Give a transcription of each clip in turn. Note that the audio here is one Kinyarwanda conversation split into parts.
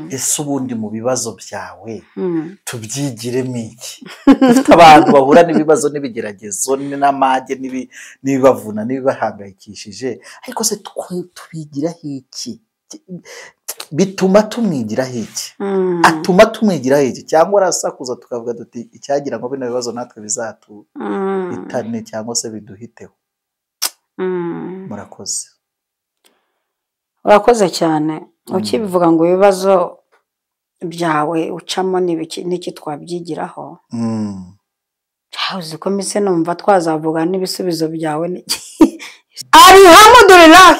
Ese ubundi mu bibazo byawe tubyigiremo iki? Dufite abantu bahura n'ibibazo n'ibigeragezo n'amage n'ibibavuna n'ibibahangayikishije, ariko se tubigiraho iki? Bituma tumwigiraho iki? Atuma tumwigiraho iki? Cyangwa arasakuza tukavuga duti icyagira ngo bino bibazo natwe bizatuhitane cyangwa se biduhiteho. Murakoze. Urakoze cyane. Ukibivuga ngo ibibazo byawe ucamo n'iki twabyigiraho, uzi ko mise numva twazavuga n'ibisubizo byawe. Alhamdulillah.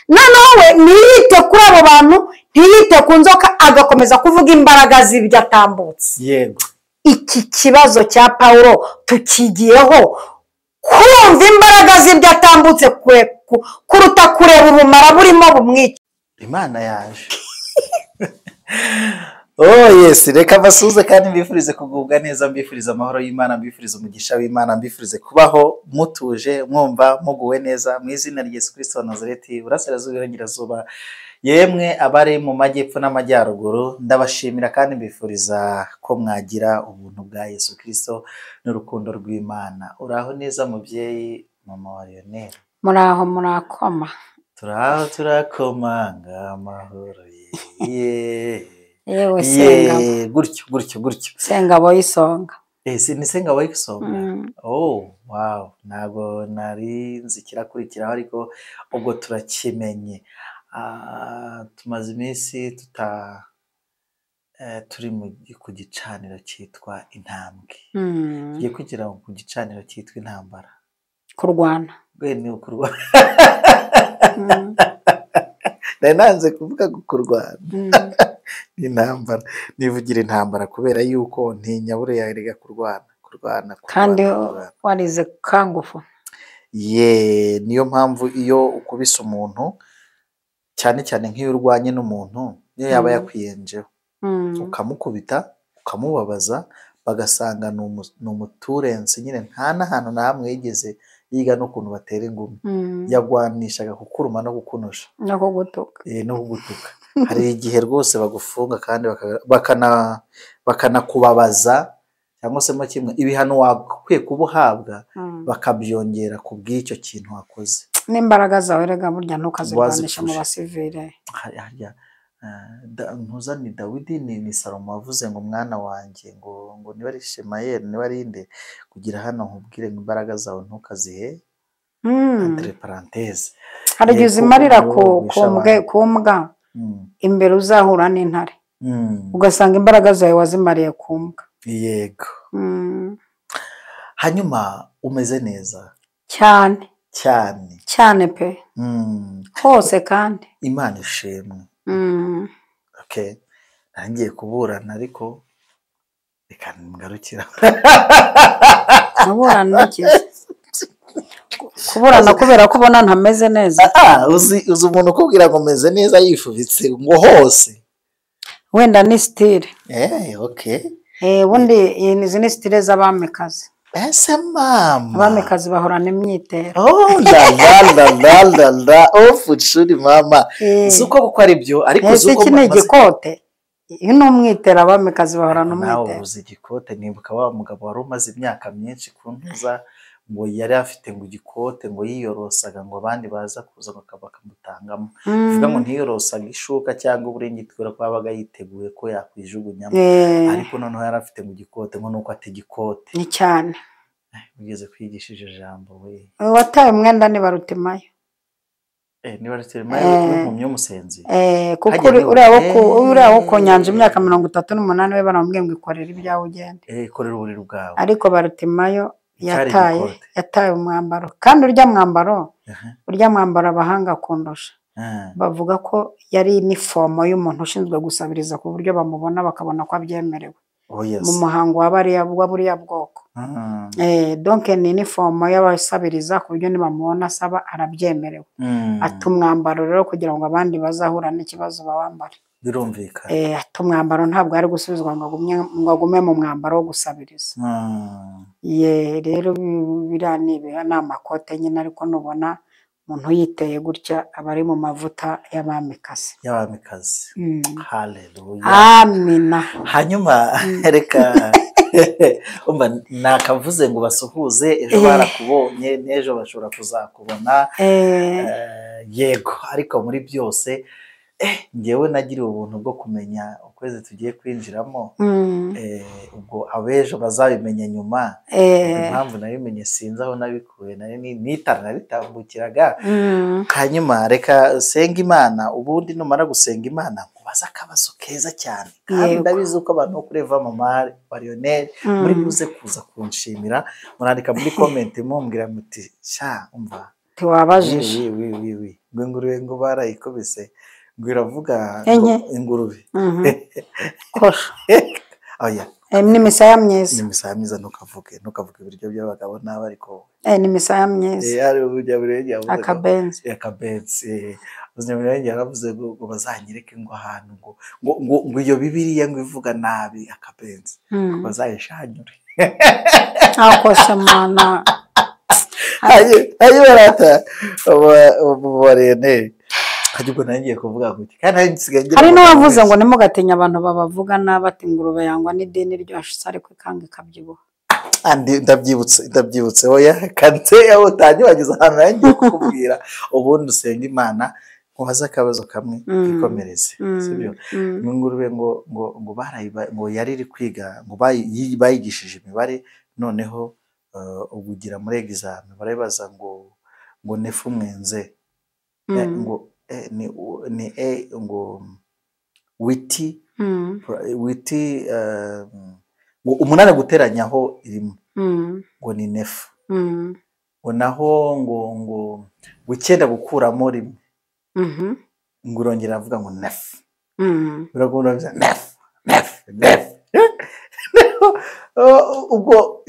Noneho we ntiyite kuri abo bantu, ntiyite ku nzoka, agakomeza kuvuga imbaraga z'ibyo atambutse. Yego. Iki kibazo cya Pawulo tukigiyeho kumva imbaraga z'ibyo atambutse kuruta kureba ubumara burimo bumwica. Imana yaje. Oh yes, reka basuze kandi mbifurize kugubwa neza, mbifurize amahoro y'Imana, mbifurize umugisha w'Imana, mbifurize kubaho mutuje, mwumva muguwe neza mu izina rya Yesu Kristo wa Nazareti, burasirazuba iburengerazuba, yemwe abari mu majyepfo n'amajyaruguru, ndabashimira kandi mbifuriza ko mwagira ubuntu bwa Yesu Kristo n'urukundo rw'Imana. Uraho neza mubyeyi mama wa Lionel? Muraho, murakoma. Turaho turakomanga amahoro ye. Yewe Sengabo. Gutyo gutyo gutyo. Sengabo y'isonga. Ni Sengabo y'isonga. Oh wow, ntago nari nzi kirakurikiraho, ariko ubwo turakimenye. Tumaze iminsi turi ku gicaniro cyitwa intambwe. Tugiye kugira ku gicaniro cyitwa intambara. Kurwana. Ni ukurwana. Nari nanze kuvuga kurwana. Intambara, nivugira intambara kubera yuko ntinya buriya erega kurwana, kurwana, kandi warize kangufu. Ye, niyo mpamvu iyo ukubise umuntu, cyane cyane nk'iyo urwanye n'umuntu, niyo yaba yakwiyenjeho, ukamukubita ukamubabaza, bagasanga ni umuturensi nyine, nta n'ahantu na hamwe yigeze yiga n'ukuntu batera ingumi. Yagwanishaga kukuruma no kukunosha no kugutuka. No kugutuka. Hari igihe rwose bagufunga kandi bakanakubabaza, cyangwa se mo kimwe ibihano wakwiye kuba uhabwa bakabyongera ku bw'icyo kintu wakoze. N'imbaraga zawe rega burya ntukazirwanisha mu basivile. Ntuza ni Dawidi ni Salomo wavuze ngo mwana wanjye ngo niba ari Shemayeli niba ari nde, kugira hano nkubwire ngo imbaraga zawe ntukazihe entre parenthèse. Hari igihe uzimarira ku mbwa imbere uzahura n'intare, ugasanga imbaraga zawe wazimariye ku mbwa. Yego. Hanyuma umeze neza cyane cyane cyane pe, hose kandi Imana ishimwe. Okay, ntangiye kuburana ariko reka ngarukira. Kuburana kuburana kubera ko ubona ntameze neza. Uzi umuntu ukubwira ngo meze neza yifubitse ngo hose. Wenda ni style. Okay. Ubundi izi ni style z'abamikazi. Ese mama. Abamikazi bahorana imyitero. Oh la la la la la la, oh fushuri mama. Zuko kuko ari byo, ariko zuko iki ni igikote. Iyo ni umwitero, abamikazi bahorana umwitero. Nawe uzi igikote, nibuka wa mugabo wari umaze imyaka myinshi ku ntuza, ngo yari afite ngo igikote ngo yiyorosaga ngo abandi baza kuza bakamutangamo. Bivuga ngo ntiyorosaga ishuka cyangwa uburingiti kubera ko yabaga yiteguye ko yakwijugunyamo. Ariko noneho yari afite ngo igikote ngo nuko atigikote. Ni cyane. Ugeze kwigisha iryo jambo we. Wataye umwenda ni Barutimayo. Ni Barutimayo w'impumyi y'umusenzi. Kuko uriya wo ku nyanja imyaka 38 we baramubwiye ngo ikorere ibyawe ugende. Ikorere uburiri bwawe. Ariko Barutimayo yataye umwambaro, kandi urya mwambaro abahanga kundusha bavuga ko yari inifomo y'umuntu ushinzwe gusabiriza, ku buryo bamubona bakabona ko abyemerewe mu muhango wa buriya bwoko. Donc ni inifomo y'abasabiriza, ku buryo nibamubona asaba arabyemerewe. Ata umwambaro rero kugira ngo abandi bazahura n'ikibazo bawambare. Birumvikana. Ata umwambaro ntabwo ari gusubizwa ngo agume mu mwambaro wo gusabiriza. Ye rero biriya ni amakote nyine, ariko nubona Umuntu yiteye gutya aba ari mu mavuta y'abamikazi. Y'abamikazi. Haleluya. Amina. Hanyuma reka umva nakavuze ngo basuhuze, ejo barakubonye n'ejo bashobora kuzakubona. Yego, ariko muri byose ngewe nagiriwe ubuntu bwo kumenya ukwezi tugiye kwinjiramo. Ubwo abejo bazabimenya nyuma. Impamvu nabimenye sinzi aho nabikuye, nari nitara naritambukiraga. Hanyuma reka senga Imana, ubundi numara gusenga Imana nkubaze akabazo keza cyane. Kandi ndabizi uko abantu bo kuri Eva Mama Bariyoneri muri buze kuza kunshimira, murandika muri comment mumbwira muti sha umva tiwabajije. Wi ngo ingurube ngo barayikubise, ngo iravuga ingurube. Kosha. Oya. Ni imisaya myiza. Ni imisaya myiza, ntukavuge ibiryo by'abagabo nabi ariko. Ni imisaya myiza. Ari ubunyamurenge yavuze. Akabenzi. Akabenzi. Ubunyamurenge yaravuze ngo bazanyereke ngo ahantu ngo iyo Bibiliya ngo ivuga nabi akabenzi. Bazayishanyure. Akosha mana. Ayo barata. Barene. Ubwo nangiye kuvuga gutya kandi nsigaye ngira. Hari n'uwavuze ngo ntimugatinya abantu babavuga nabi, ati ingurube yangwa n'idini ryose ariko ikanga ikabyibuha. Ndabyibutse oya kanze aho utangiye ahantu nangiye kukubwira. Ubundi usenga Imana nkubaze akabazo kamwe ikomereze, sibyo? Ingurube ngo ngo ngo barayiba ngo yari iri kwiga ngo bayigishije imibare, noneho ubugira muri exam barayibaza ngo nefu mwenze ngo ni ngo witi witi ngo 8 guteranyaho irimo ngo ni nefu, ngo naho ngo 9 gukuramo rimwe ngo urongera avuga ngo nefu, uragomba kuvuga nefu nefu nefu. Ubwo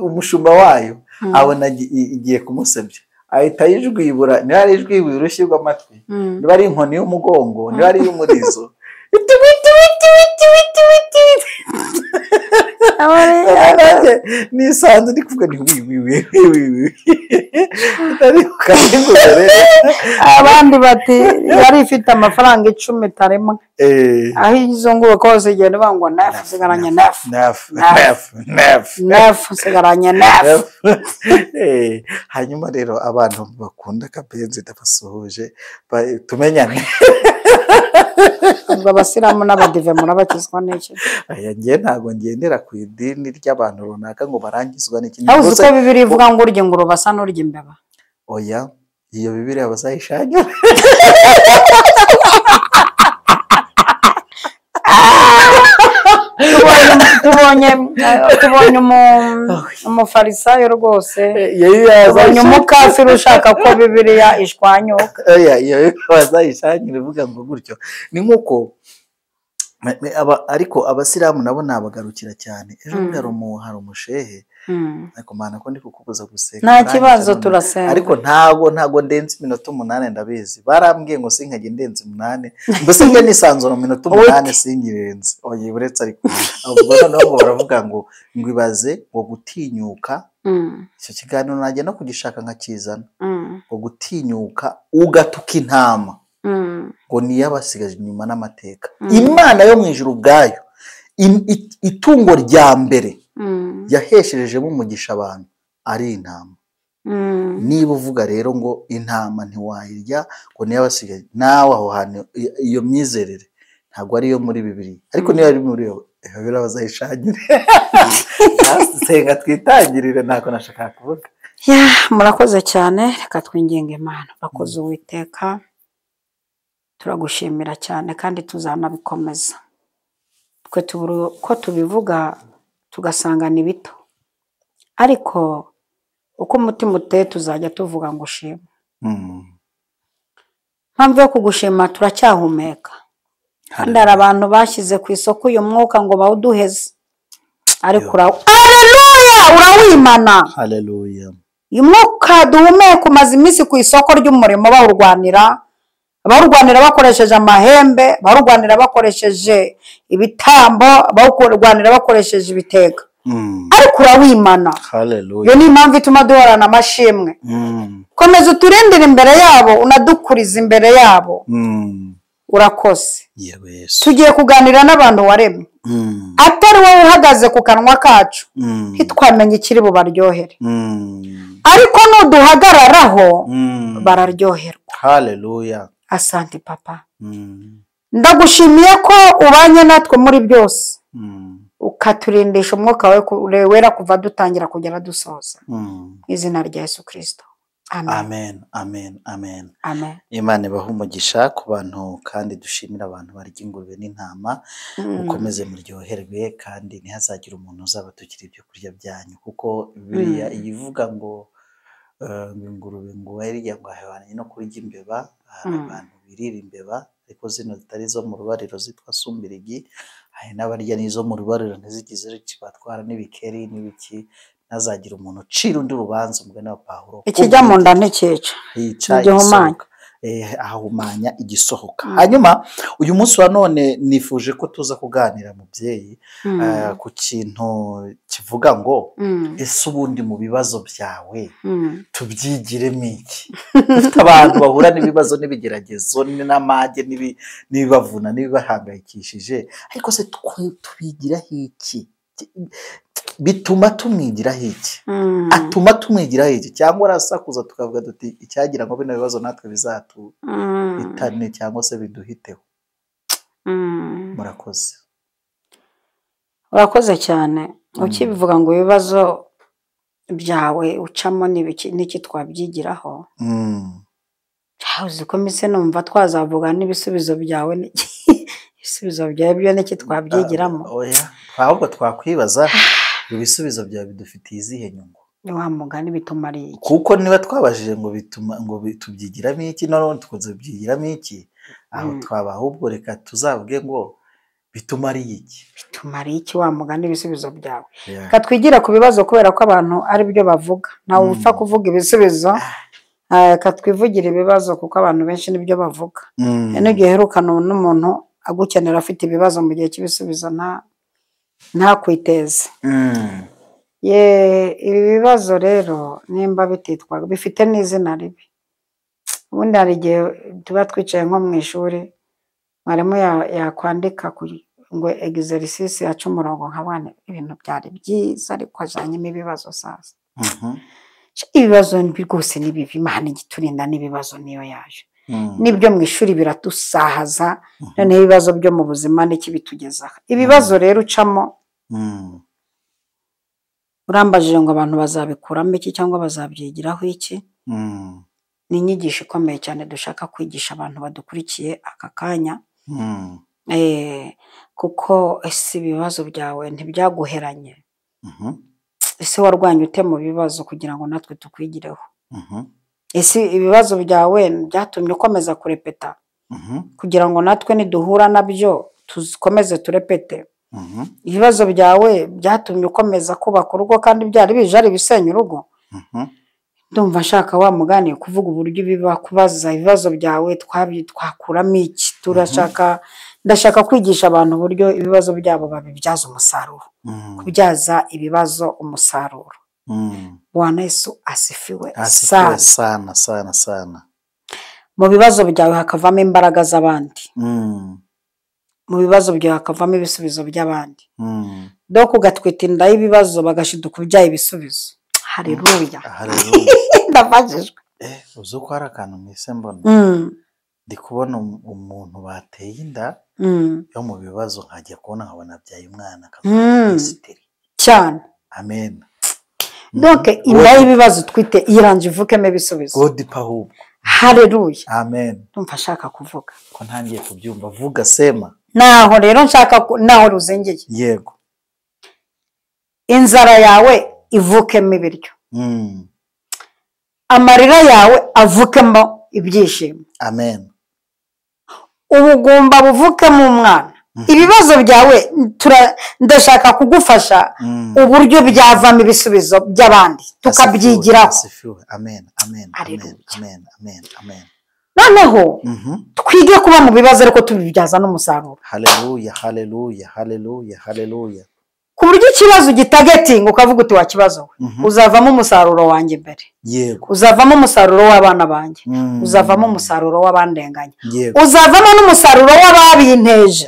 umushumba wayo abona igiye kumusebya, ahita yijwibura, niba ari ijwibura urushyi rw'amatwi, niba ari inkoni y'umugongo, niba ari iy'umurizo, nisanze ndi kuvuga ni wi wi abandi bati yari ifite amafaranga 10 taremwe, aho izunguruka hose igenda bangwa nefu, sigaranye nefu nefu nefu nefu sigaranye nefu. Hanyuma rero abantu bakunda Kabenzi ndabasuhuje, tumenyane. Ubwo abasilamu n'abadive murabakizwa n'iki? Aya ngiye ntago ngendera ku idini ry'abantu runaka ngo barangizwa n'iki. Aho uzi ko Bibiliya ivuga ngo urya ingurube asa n'urya imbeba? Oya, iyo Bibiliya bazayishanyura. Tubonye umufarisayo rwose, tubonye umukafiri ushaka ko Bibiliya ishwanyuka. Oya, iyo bazayishanyura ivuga ngo gutyo. Ni nkuko ariko abasilamu nabo nabagarukira cyane. Ejo hari umushehe, ariko mana ko ndi kukubuza gusenga. Nta kibazo, turasenga. Ariko ntago ndenze iminota 8 ndabizi. Barambwiye ngo sinkajye ndenze 8. Mbese njye nisanzura mu minota 8 singirenze. Oye uretse ariko ubwo noneho ngo baravuga ngo ibaze ngo gutinyuka. Icyo kiganiro najya no kugishaka nkakizana. Ngo gutinyuka ugatuka intama. Ngo ni yabasigaje inyuma n'amateka. Imana yo mu ijuru ubwayo itungo rya mbere yahesherejemo umugisha abantu ari intama. Niba uvuga rero ngo intama ntiwayirya ngo ni yabasigaje, nawe aho hantu iyo myizerere ntabwo ari iyo muri Bibiliya, ariko niyo ari muri yo Bibiliya bazayishanyure. Senga twitangirire, ntako nashaka kuvuga. Murakoze cyane, reka twinginge Imana. Bakoze Uwiteka, turagushimira cyane kandi tuzanabikomeza. Twe ko tubivuga tugasanga ni bito, ariko uko umutima uteye tuzajya tuvuga ngo shima. Mpamvu yo kugushima, turacyahumeka. Kandi hari abantu bashyize ku isoko uyu mwuka ngo bawuduheze, ariko haleluya, urawimana. Haleluya. Uyu mwuka duhumeka umaze iminsi ku isoko ry'umurimo bawurwanira, bawurwanira bakoresheje amahembe, bawurwanira bakoresheje ibitambo, bawurwanira bakoresheje ibitega. Ariko urawimana. Haleluya. Iyo ni impamvu ituma duhorana amashimwe. Komeza uturindire imbere yabo, unadukurize imbere yabo. Urakoze. Yego Yesu. Tugiye kuganira n'abantu waremye. Atari wowe uhagaze ku kanwa kacu, ntitwamenye ikiri bubaryohere. Ariko nuduhagararaho bararyoherwa. Haleluya. Asante papa. Ndagushimiye ko ubanye natwe muri byose. Ukaturindisha umwuka wawe wera kuva dutangira kugera dusoza. Mu izina rya Yesu Kristo. Amen. Amen, amen, amen. Amen. Imana ibahe umugisha ku bantu, kandi dushimira abantu barya ingurube n'intama. Mukomeze muryoherwe, kandi ntihazagire umuntu uzabatukira ibyo kurya byanyu, kuko Bibiliya ivuga ngo ingurube ngo bayirya ngo ahwanye no kurya imbeba. Hari abantu birira imbeba, ariko zino zitari zo mu rubariro zitwa sumbirigi. Hari n'abarya n'izo mu rubariro ntizigize kibatwara n'ibikeri n'ibiki. Ntazagira umuntu ucira undi rubanza, umugani wa Pawulo. Ikijya mu nda ntikica, igisohoka, ahumanya igisohoka. Hanyuma uyu munsi wa none nifuje ko tuza kuganira mubyeyi ku kintu kivuga ngo ese ubundi mu bibazo byawe tubyigiremo iki? Dufite abantu bahura n'ibibazo n'ibigeragezo n'amage n'ibibavuna n'ibibahangayikishije, ariko se tubigiraho iki? Bituma tumwigiraho iki? Atuma tumwigiraho iki? Cyangwa arasakuza tukavuga duti icyagira ngo bino bibazo natwe bizatuhitane cyangwa se biduhiteho. Murakoze. Urakoze cyane. Ukibivuga ngo ibibazo byawe ucamo n'iki twabyigiraho, uzi ko mise numva twazavuga n'ibisubizo byawe ibisubizo byawe byo n'iki twabyigiramo. Oya, ahubwo twakwibaza ibisubizo byawe bidufitiye izihe nyungu? Ni wa mugani bitumariye iki? Kuko niba twabajije ngo bituma ngo tubyigiramo iki, none tubyigiramo iki, aho twaba ahubwo reka tuzavuge ngo bitumariye iki? Bitumariye iki wa mugani ibisubizo byawe? Reka twigire ku bibazo, kubera ko abantu ari byo bavuga. Ntawe upfa kuvuga ibisubizo. Reka twivugire ibibazo kuko abantu benshi nibyo bavuga. N'igihe uherukana n'umuntu agukenera afite ibibazo mu gihe cy'ibisubizo ntakwiteze. Ye, ibi bibazo rero nimba bititwa bifite n'izina ribi. Ubundi hari igihe tuba twicaye nko mu ishuri, mwarimu yakwandika ngo exercice yaca umurongo, nkabana ibintu byari byiza ariko ajanyemo ibibazo sasa. Ibibazo rwose ni bibi, Imana igiturinda n'ibibazo niyo yaje. Nibyo mu ishuri biratusahaza, noneho ibibazo byo mu buzima n'iki bitugezaho. Ibibazo rero ucamo, urambajije ngo abantu bazabikuramo iki cyangwa bazabyigiraho iki? Ni inyigisho ikomeye cyane dushaka kwigisha abantu badukurikiye aka kanya. Kuko ese ibibazo byawe ntibyaguheranye? Ese warwanye ute mu bibazo kugira ngo natwe tukwigireho? Ese ibibazo byawe byatumye ukomeza kurepeta kugira ngo natwe niduhura nabyo tukomeze turepete? Ibibazo byawe byatumye ukomeza kubaka urugo kandi byari bije ari ibisenya urugo? Ndumva nshaka wa mugani kuvuga uburyo biba kubaza ibibazo byawe twakuramo iki. Turashaka, ndashaka kwigisha abantu uburyo ibibazo byabo babibyaza umusaruro. Kubyaza ibibazo umusaruro. Bwana Yesu asifiwe sana sana sana sana. Mu bibazo byawe hakavamo imbaraga z'abandi. Mu bibazo byawe hakavamo ibisubizo by'abandi. Doko ugatwita inda y'ibibazo bagashiduka ubyaye ibisubizo. Haleluya. Haleluya. Ndafashijwe. Uzi ko hari akantu mwise mbona. Ndi kubona umuntu bateye inda yo mu bibazo, nkajya kubona nkabona abyaye umwana akaba cyane. Amen. Donc inda y'ibibazo twite iranje ivukemo ibisubizo. God ahubwo. Haleluya. Amen. Ndumva nshaka kuvuga. Ko ntangiye kubyumva, vuga sema. Naho rero nshaka naho ruzengeye. Yego. Inzara yawe ivukemo ibiryo. Amarira yawe avukemo ibyishimo. Amen. Ubugumba buvukemo umwana. Ibibazo byawe ndashaka kugufasha uburyo byavamo ibisubizo by'abandi tukabyigiraho. Amen. Amen. Amen. Amen. Amen. Amen. Noneho twige kuba mu bibazo ariko tubibyaza n'umusaruro. Haleluya, haleluya, haleluya, haleluya. Ku buryo ikibazo ugitagetinga ukavuga uti wa kibazo we, uzavamo umusaruro wanjye imbere. Yego. Uzavamo umusaruro w'abana banjye. Uzavamo umusaruro w'abandenganya. Yego. Uzavamo n'umusaruro w'ababinteje.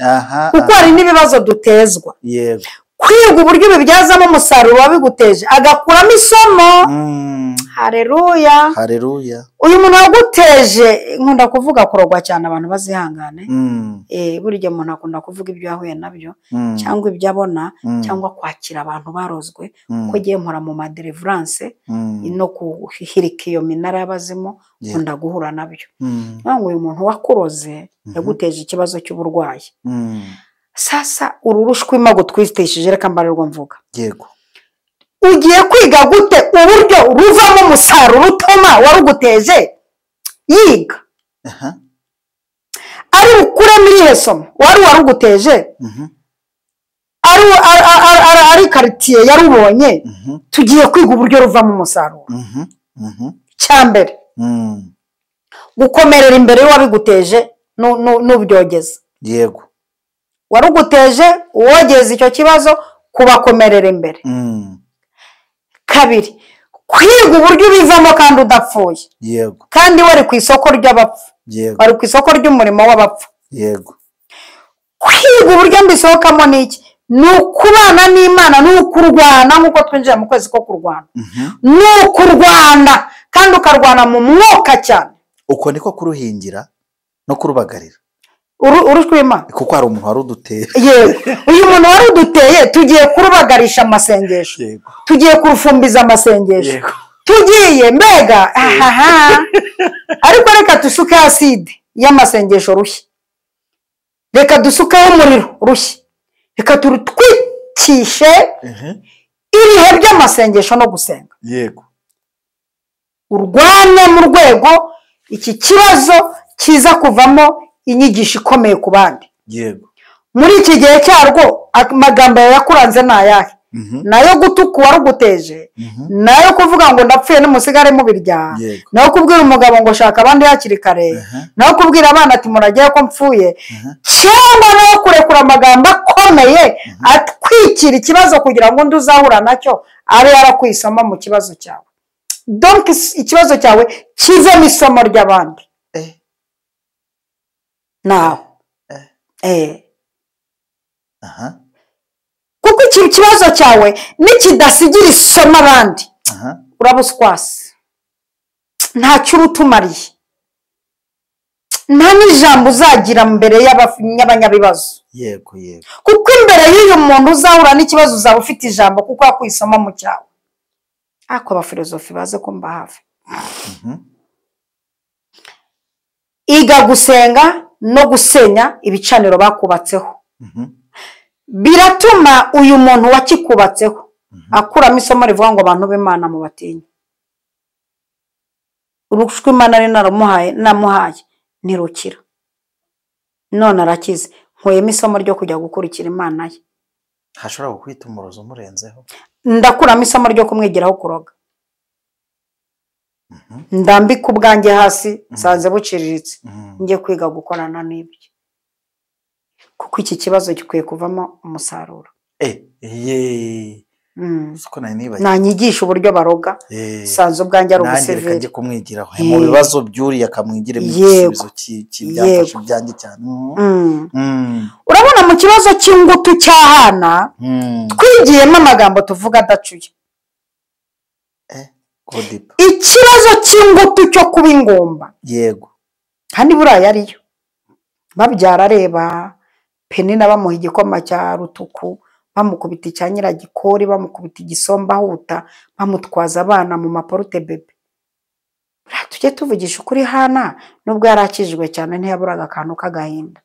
Kuko hari n'ibibazo dutezwa. Yego. Kwiga uburyo ubibyazamo umusaruro wabiguteje agakuramo isomo. Haleluya. Haleluya. Uyu muntu waguteje, nkunda kuvuga kurogwa cyane, abantu bazihangane. Burya umuntu akunda kuvuga ibyo yahuye nabyo, cyangwa ibyo abona, cyangwa kwakira abantu barozwe, kuko giye mpora mu ma deliverance no kuhirika iyo minara y'abazimu, nkunda guhura nabyo. Ngo uyu muntu wakuroze yaguteje ikibazo cy'uburwayi. Sasa uru rushwima gutwitishije, reka mbarirwa mvuga. Yego. Ugiye kwiga gute uburyo ruvamo umusaruro utuma waruguteje yiga? Ari ukuremo irihe somo wari waruguteje? Ari quartier yarubonye. Tugiye kwiga uburyo ruvamo umusaruro. Cyambere, gukomerera imbere y'uwabiguteje n'ubyogeza. Yego. Waruguteje uwogeza icyo kibazo, kubakomerera imbere. Kabiri, kwiga uburyo ubivamo kandi udapfuye. Yego. Kandi wari ku isoko ry'abapfu. Yego. Wari ku isoko ry'umurimo w'abapfu. Yego. Kwiga uburyo mbisohokamo ni iki? Ni ukubana n'Imana, ni ukurwana nk'uko twinjira mu kwezi ko kurwana. Ni ukurwana kandi ukarwana mu mwuka cyane. Uko niko kuruhingira no kurubagarira. Urushwima kuko hari umuntu waruduteye. Yego. Uyu muntu waruduteye tugiye kurubagarisha amasengesho. Yego. Tugiye kurufumbiza amasengesho. Yego. Tugiye mbega ahaha. Ariko reka dusuke acide y'amasengesho rushya. Reka dusukeho umuriro rushya. Reka turutwikishe ibihe by'amasengesho no gusenga. Yego. Urwane mu rwego iki kibazo kiza kuvamo inyigisho ikomeye ku bandi. Yego. Muri iki gihe cyarwo amagambo yakuranze ni ayahe? Nayo gutuka uwaruguteje, nayo kuvuga ngo ndapfuye n'umusigare mubirya, nayo kubwira umugabo ngo shaka abandi hakiri kare, nayo kubwira abana ati muragiye ko mpfuye, cyangwa nayo kurekura amagambo akomeye atwikira ikibazo kugira ngo undi uzahura nacyo abe yarakwisoma mu kibazo cyawe. Donc ikibazo cyawe kizemo isomo ry'abandi. Naho. Kuko iki kibazo cyawe nikidasigira isomo abandi, urabuswasi. Ntacyo urutumariye. Nta n'ijambo uzagira mbere y'abanyabibazo. Yego, yego. Kuko imbere y'uyu muntu uzahura n'ikibazo uzaba ufite ijambo kuko yakwisoma mu cyawe. Ako abafilozofi baze kumba hafi. Iga gusenga no gusenya ibicaniro bakubatseho. Biratuma uyu muntu wakikubatseho akuramo isomo rivuga ngo abantu b'Imana mubatinye. Urushwima nari naramuhaye namuhaye ntirukira. None arakize. Nkuyemo isomo ryo kujya gukurikira Imana ye. Hashobora kukwita umurozi umurenzeho. Ndakuramo isomo ryo kumwigiraho kuroga. Ndambika ubwanjye hasi nsanze buciriritse, njye kwiga gukorana n'ibyo. Kuko iki kibazo gikwiye kuvamo umusaruro. Nanyigisha uburyo baroga, sanze ubwanjye ari ubusivili. Nanjye kumwigiraho mu bibazo byuriye akamwigire mu gisubizo cy'ibyafashe ibyanjye cyane. Urabona mu kibazo cy'ingutu cy'ahana twigiyemo amagambo tuvuga adacuye. Ikibazo cy'ingutu cyo kuba ingumba. Yego. Kandi buriya ariyo babyara areba Penina bamuha igikoma cya rutuku, bamukubita icya nyiragikori, bamukubita igisomba huta, bamutwaza abana mu maporute bebe. Tujye tuvugisha ukuri, Hana nubwo yarakijwe cyane ntiyaburaga akantu k'agahinda.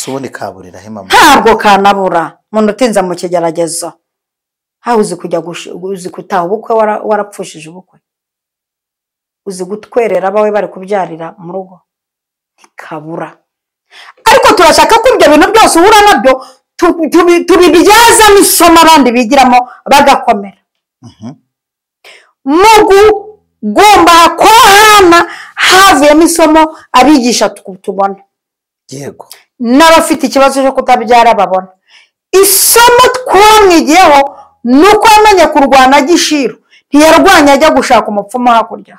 Ubundi kaburira he mama? Ntabwo kanabura. Umuntu utinze mu kigeragezo, uzi kujya uzi gutaha ubukwe warapfushije ubukwe, uzi gutwerera abawe bari kubyarira mu rugo, ntikabura. Ariko turashaka ko ibyo bintu byose uhura nabyo tubibyazamo isomo abandi bigiramo bagakomera. Mu kugomba kwa Hana havuyemo isomo abigisha tubona. Yego. N'abafite ikibazo cyo kutabyara babona. Isomo twamwigiyeho ni uko yamenye kurwana agishiro. Ntiyarwanya ajya gushaka umupfumu hakurya,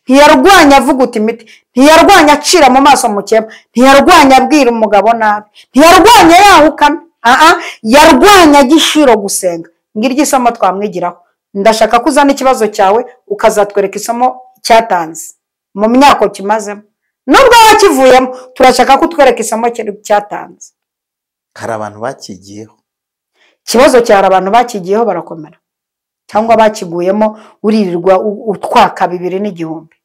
ntiyarwanya avuguta imiti, ntiyarwanya acira mu maso mukeba, ntiyarwanya abwira umugabo nabi, ntiyarwanya yahukana, yarwanya agishiro gusenga. Ngiryo isomo twamwigiraho. Ndashaka ko uzana ikibazo cyawe ukazatwereka isomo cyatanze mu myaka kimazemo, nubwo wakivuyemo turashaka ko utwereka isomo cyatanze. Hari abantu bakigiyeho ikibazo cyari abantu bakigiyeho barakomera, cyangwa bakiguyemo uririrwa utwaka 2 n'igihumbi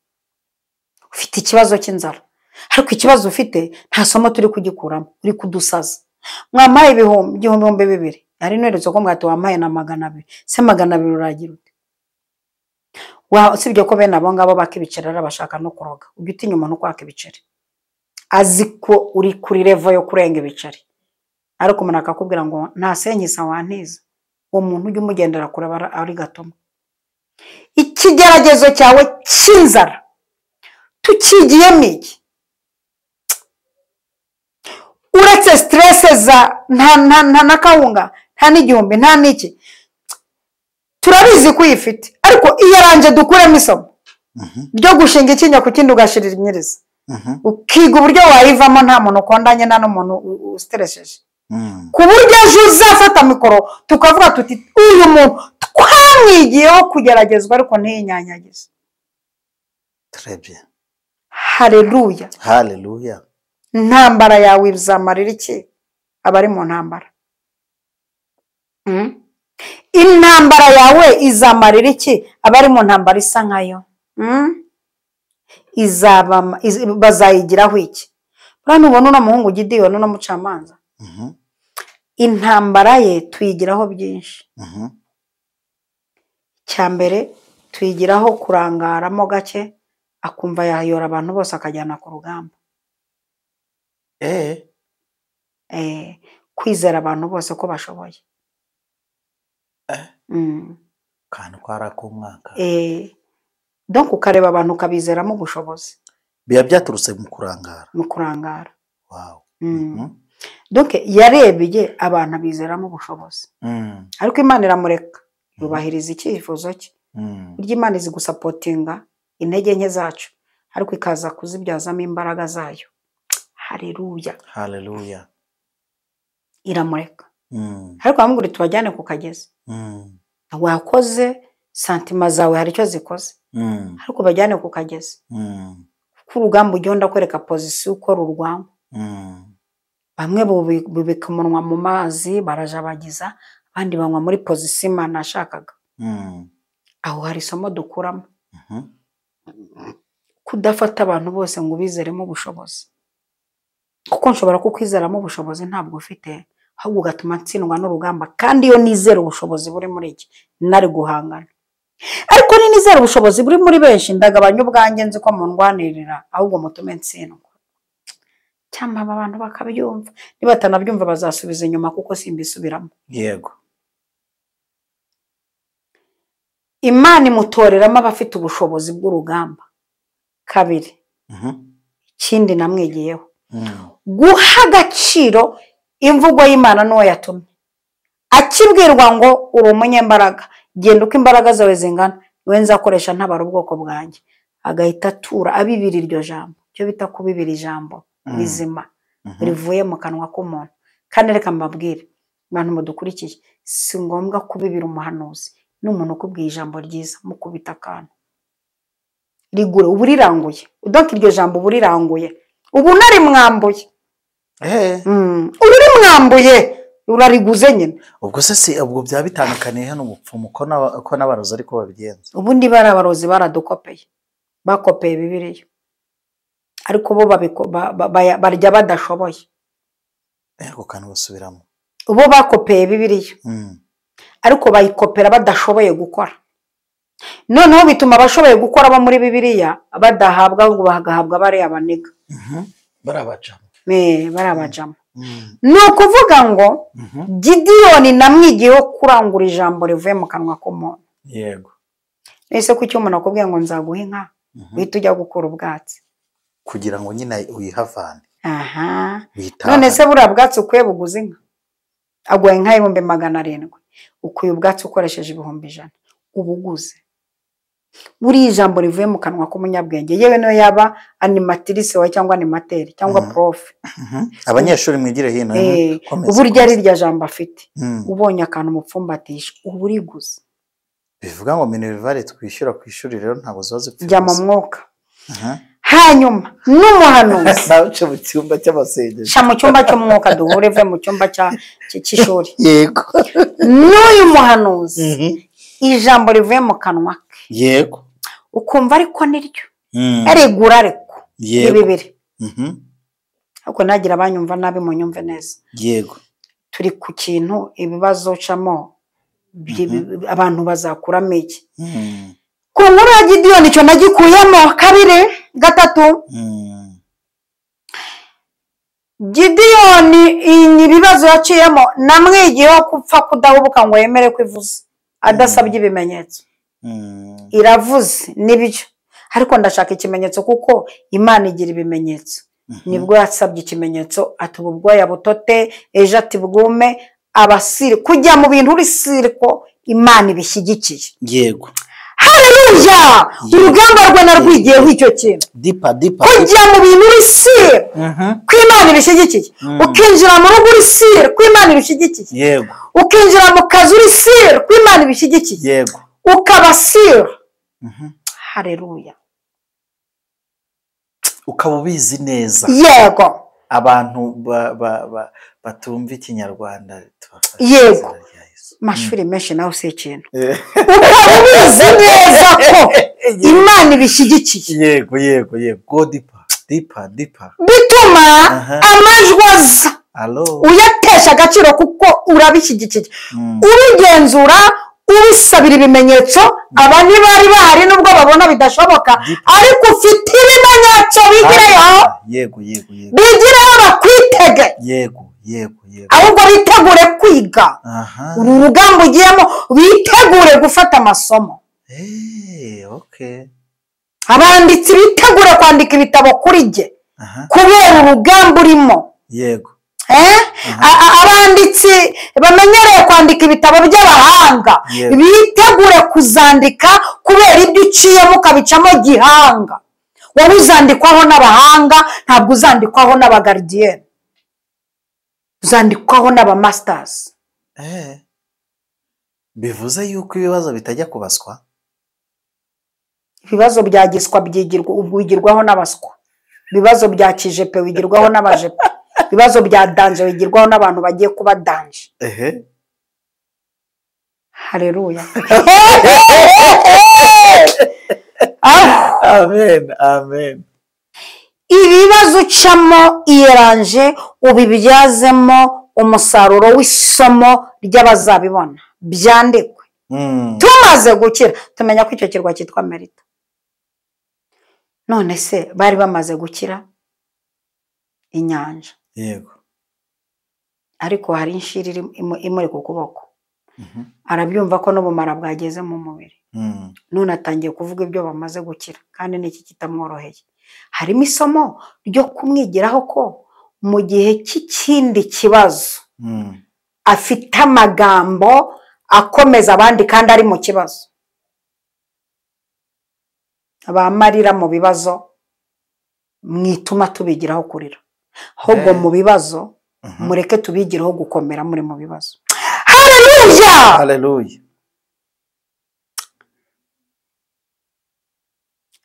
ufite ikibazo cy'inzara, ariko ikibazo ufite nta somo turi kugikuramo, uri kudusaza. Mwamaye 2000 ari neretse ko mwati wamaye na 200, se 200 uragira ute? Wa usibye ko bene abo ngabo bakibicera bashaka no kuroga, ujya utinya umuntu kwaka ibiceri azi ko uri kuri level yo kurenga ibiceri, ariko umuntu akakubwira ngo nta senkisa wantiza, uwo muntu ujya umugendera kure ari gatoma. Ikigeragezo cyawe cy'inzara tukigiyemo iki? Uretse stress za nta na kawunga, nta n'igihumbi, nta n'iki, turabizi ko uyifite, ariko iyaranje dukuremo isomo ryo gushinga ikinya ku kindi ugashirira imyiriza, ukiga uburyo wayivamo nta muntu ukondanye nta n'umuntu usitresheje, ku buryo ejo uzafata mikoro tukavuga tuti uyu muntu twamwigiyeho kugeragezwa ariko ntiyinyanyagize. Haleluya, haleluya. Intambara yawe izamarira iki abari mu ntambara? Intambara yawe izamarira iki abari mu ntambara isa nkayo? Bazayigiraho iki? Buriya nubona uno muhungu Gideyoni uno mucamanza, intambara ye tuyigiraho byinshi. Icya mbere tuyigiraho kurangaramo gake, akumva yayora abantu bose akajyana ku rugamba. Kwizera abantu bose ko bashoboye. Kantu kwara k'umwaka. Donc ukareba abantu ukabizeramo ubushobozi. Biba byaturutse mu kurangara. Mu kurangara. Wow. Donc yarebye abantu abizeramo ubushobozi. Ariko Imana iramureka, yubahiriza icyifuzo cye. Burya Imana izi gusapotinga intege nke zacu, ariko ikaza kuzibyazamo imbaraga zayo. Haleluya, haleluya. Iramureka. Ariko bamubwira tubajyane ku kagezi. Wakoze santima zawe hari icyo zikoze, ariko bajyane ku kagezi. Kuko urugamba ugenda kwereka pozisiyo ukora urwamo. Bamwe bubika umunwa mu mazi barajabagiza, abandi banywa muri pozisiyo Imana yashakaga. Aho hari isomo dukuramo. Kudafata abantu bose ngo ubizeremo ubushobozi, kuko nshobora kukwizeramo ubushobozi ntabwo ufite, ahubwo ugatuma ntsindwa n'urugamba. Kandi iyo nizera ubushobozi buri muri iki nari guhangana, ariko ni nizera ubushobozi buri muri benshi ndagabanya ubwanjye nzi ko mundwanirira, ahubwo mutume ntsindwa. Cyangwa aba bantu bakabyumva, nibatanabyumva bazasubiza inyuma kuko simbisubiramo. Yego. Imana imutoreramo abafite ubushobozi bw'urugamba. Kabiri, ikindi namwigiyeho, guha agaciro imvugo y'Imana n'uwo yatumye. Akibwirwa ngo uri umunyembaraga, genda uko imbaraga zawe zingana, niwe nzakoresha ntabara ubwoko bwanjye, agahita atura abibira iryo jambo, icyo bita kubibira ijambo rizima rivuye mu kanwa k'umuntu. Kandi reka mbabwire abantu mudukurikiye, si ngombwa kubibira umuhanuzi n'umuntu ukubwiye ijambo ryiza mukubita akantu rigure, ubu riranguye, donc iryo jambo ubu riranguye, ubu narimwambuye. Ubu rimwambuye urariguze nyine. Ubwo se si ubwo byaba bitandukaniye hano umupfumu ko n'abarozi ariko babigenza? Ubundi bari abarozi baradukopeye, bakopeye Bibiliya, ariko bo barya badashoboye. Ako kantu basubiramo. Bo bakopeye Bibiliya, ariko bayikopera badashoboye gukora. Noneho bituma abashoboye gukora bo muri Bibiliya badahabwa, ahubwo bagahabwa bariya baniga. Barabajama. Barabajama. Ni ukuvuga ngo Gideyoni namwigiyeho kurangura ijambo rivuye mu kanwa k'umuntu. Yego. Ese kuki umuntu akubwiye ngo nzaguha inka, uhita ujya gukura ubwatsi kugira ngo nyine uyihavane? Aha. None se buriya bwatsi ukwiye buguze inka? Aguhaye inka 700,000, ukuye ubwatsi ukoresheje 100,000, ubuguze. Buriya ijambo rivuye mu kanwa k'umunyabwenge, yewe niyo yaba animatrice wawe cyangwa animateur cyangwa prof. Abanyeshuri mwigire hino. Uburyo ari rya jambo afite, ubonye akantu mupfumbatisha uba uriguze. Bivuga ngo minerivare twishyura ku ishuri rero ntabwo ziba zipfuye. Jya mu mwuka. Hanyuma n'umuhanuzi nawe mu cyumba cy'amasengesho, sha mu cyumba cy'umwuka duhure, ve mu cyumba cy'ishuri. Yego. N'uyu muhanuzi ijambo rivuye mu kanwa ke, yego, ukumva ariko niryo arigura, ariko ni bibiri. Ariko nagira abanyumva nabi munyumve neza. Yego. Turi ku kintu ibibazo ucamo abantu bazakuramo iki. Ku nkuru ya Gidiyoni icyo nagikuyemo. 2, 3, Gidiyoni ibibazo yaciyemo namwigiyeho gupfa kudahubuka ngo yemere ko ivuze adasabye ibimenyetso. Iravuze nibyo, ariko ndashaka ikimenyetso kuko Imana igira ibimenyetso. Nibwo yasabye ikimenyetso, ati ubu bwoya butote, ejo ati bwume. Abasiri kujya mu bintu uri siriko Imana ibishyigikiye. Yego. Haleluya! Urugamba rwe narwigiyeho icyo kintu. Dipa dipa. Kujya mu bintu uri sire ko Imana ibishyigikiye. Ukinjira mu rugo uri sire ko Imana ibishyigikiye. Yego. Ukinjira mu kazi uri sire ko Imana ibishyigikiye. Yego. Ukaba sire. Haleluya. Ukaba ubizi neza. Yego. Abantu batumva Ikinyarwanda tubafasha. Yego. Mashuri menshi nawe si ikintu. Ukaba ubizi neza ko Imana ibishyigikiye. Yego yego yego. Go dipa dipa dipa. Bituma amajwi aza uyatesha agaciro kuko urabishyigikiye. Ubigenzura, ubisabira ibimenyetso. Aba ntibari bahari nubwo babona bidashoboka, ariko ufite ibimenyetso bigireyo. Yego yego yego. Bigireyo bakwitege. Yego yego yego. Ahubwo bitegure kwiga. Uru rugamba ugiyemo bitegure gufata amasomo. Okay. Abanditsi bitegure kwandika ibitabo kuri jye kubera urugamba urimo. Yego. Abanditsi bamenyereye kwandika ibitabo by'abahanga bitegure kuzandika kubera ibyo uciyemo ukabicamo gihanga. Wowe uzandikwaho n'abahanga, ntabwo uzandikwaho n'abagardiyeni, uzandikwaho n'abamasitazi. Bivuze yuko ibibazo bitajya kubaswa. Ibibazo bya giswa wigirwaho n'abaswa, ibibazo bya kijepe wigirwaho n'abajepe, ibibazo bya danje wigirwaho n'abantu bagiye kuba danje. Haleluya. Amen, amen. Ibibazo ucamo iyeranje ubibyazemo umusaruro w'isomo ry'abazabibona byandikwe. Tumaze gukira tumenya ko icyo kirwa cyitwa Melita. None se bari bamaze gukira inyanja. Yego. Ariko hari inshiri imuri ku kuboko. Arabyumva ko n'ubumara bwageze mu mubiri. None atangiye kuvuga ibyo bamaze gukira, kandi n'iki kitamworoheye. Harimo isomo ryo kumwigiraho ko mu gihe cy'ikindi kibazo afite amagambo akomeza abandi kandi ari mu kibazo. Abamarira mu bibazo mwituma tubigiraho kurira, ahubwo mu bibazo mureke tubigiraho gukomera muri mu bibazo. Haleluya! Haleluya.